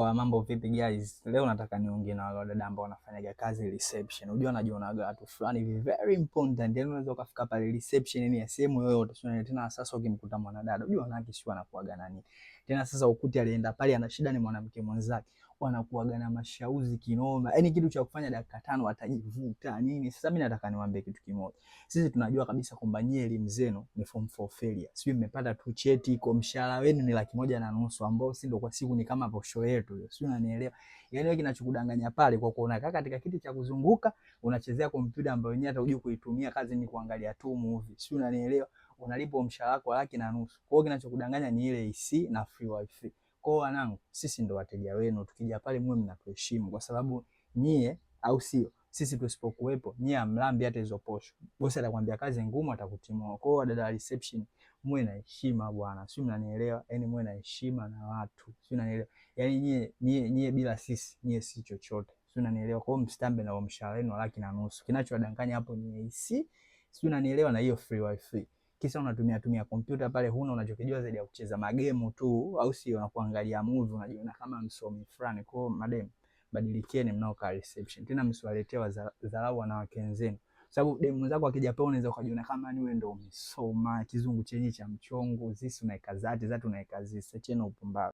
Mambo vipi guys? Leo nataka niongee na wale wadada ambao wanafanyaga kazi reception. Unajua najionaga watu fulani hivi very important. Yaani unaweza ukafika pale reception ni ya sehemu yoyote. Sio tena sasa ukimkuta mwanadada. Unajua wanawake sio wanakuaga nani. Tena sasa ukuti alienda pale ana shida ni mwanamke mwenzake. Wanakuaga na mashauzi kinoma. Yaani kitu cha kufanya dakika 5 watajivuta nini. Sasa mimi nataka niwaambie kitu kimoja. Sisi tunajua kabisa kwamba nyie elimu zenu ni form 4 failure. Sijui mmepata tu cheti iko mshahara wenu ni 150,000 ambao si ndo kwa siku ni kama posho yetu hiyo. Sijui unanielewa. Yaani wewe kinachokudanganya pale kwa kuona kaka katika kiti cha kuzunguka unachezea kompyuta ambayo yenyewe hata hujui kuitumia, kazi ni kuangalia tu movie. Sijui unanielewa. Unalipwa mshahara wako 150,000. Kwa hiyo kinachokudanganya ni ile AC na free wifi. Kwa hiyo wanangu, sisi ndo wateja wenu. Tukija pale muwe mnatuheshimu kwa sababu nyie, au sio? Sisi tusipokuwepo nyie amlambi hata hizo posho. Bosi atakwambia kazi ngumu, atakutimua. Kwa hiyo dada reception, muwe na heshima bwana, sio mnanielewa? Yaani muwe na heshima na watu, sio mnanielewa? Yaani nyie nyie nyie bila sisi nyie si chochote, sio mnanielewa? Kwa hiyo msitambe na mshahara wenu wa 150,000. Kinachowadanganya hapo ni AC, sio mnanielewa? Na hiyo free wifi kisa unatumia tumia kompyuta pale, huna unachokijua zaidi ya kucheza magemu tu, au sio? Na kuangalia movie, unajiona kama msomi fulani. Kwa hiyo madem, badilikeni mnaokaa reception. Tena msiwaletee dharau wanawake wenzenu, sababu demu mwenzako akija pale unaweza ukajiona kama ni wewe ndio umesoma kizungu chenye cha mchongo, zisi unaeka zati zati unaeka zisi. Acheni upumbavu.